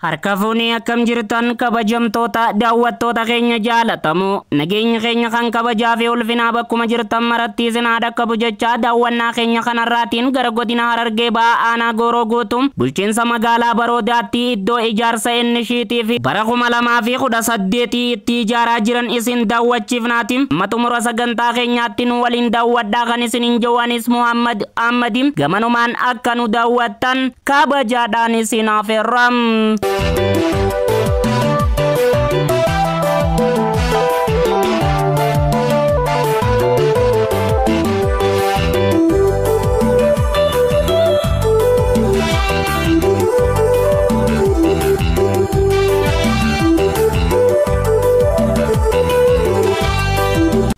Harka fuunee akkam jirtan kabajamtoota daawwattoota keenya jaalatamu nageenya keenya kan kabajaa fi ulfinaa bakkuma jirtan maratti isin haadha qabu jecha daawwannaa keenya kanarraatiin gara godina Harargee Bahaa aanaa Gooroo guutuun bulchiinsa magaalaa Baroodaatti iddoo ijaarsa innishiitii fi bara 2018 itti ijaaraa jiran isin daawwachiifnaati. Amma xumura sagantaa keenyaatti nu waliin daawwadhaa kan isiniin jawwanis Muhammad Ahmadi gamanumaan akka nu daawwattan kabajaadhaan isin afeerram.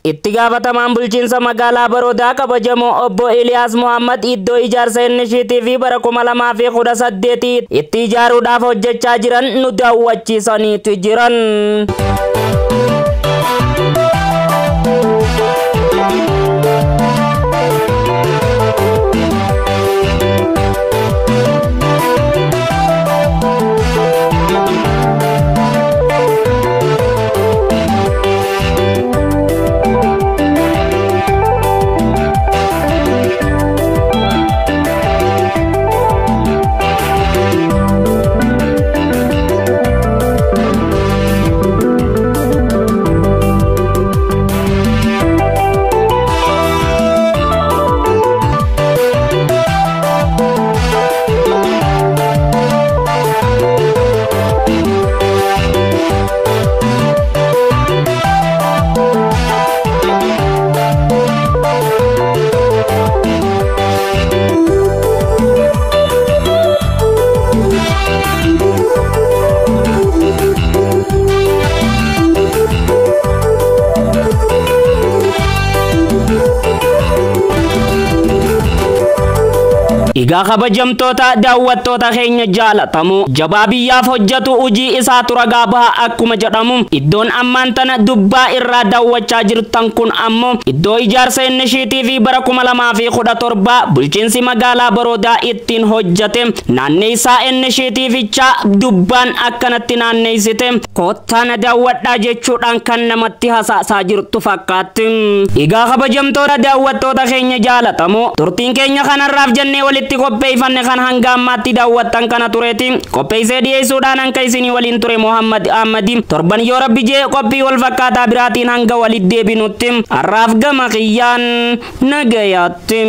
Itti gaafatamaan bulchiinsa magaalaa Baroodaa kabajamoo obbo Iliyaas Muhammad iddoo ijaarsa innishiitii fi bara 2018 itti ijaaruudhaaf hojjechaa jiran nu daawwachiisaniitu jiran. Egaa kabajamtoota daawwattoota keenya jaalatamu jabaa biyyaaf hojjetu hojii isaa ragaa baha akkuma jedhamu iddoon ammaan tana dubbaa irraa daawwachaa jirtan kun ammoo iddoo ijaarsa innishiitii fi bara 2017 bulchiinsi magaalaa Baroodaa ittiin hojjete naanneessaa innishiitiifichaa dubbaan akkanatti naanneessite kottaa daawwadhaa jechuudhaan kan namatti hasaasaa jirtu fakkaatti. Egaa kabajamtoota daawwattoota keenya jaalatamu turtiin keenya kanarraaf jennee walitti qopheeffanne kan hanga ammaatti daawwattan kana tureeti. Qopheessee dhiyeessuudhaan hanga isinii waliin ture Muhammad Ahmadi. Torban yoo rabbi jee qophii wal fakkaataa biraatiin hanga walitti deebinutti har'aaf gama kiyyaan nagayaatti.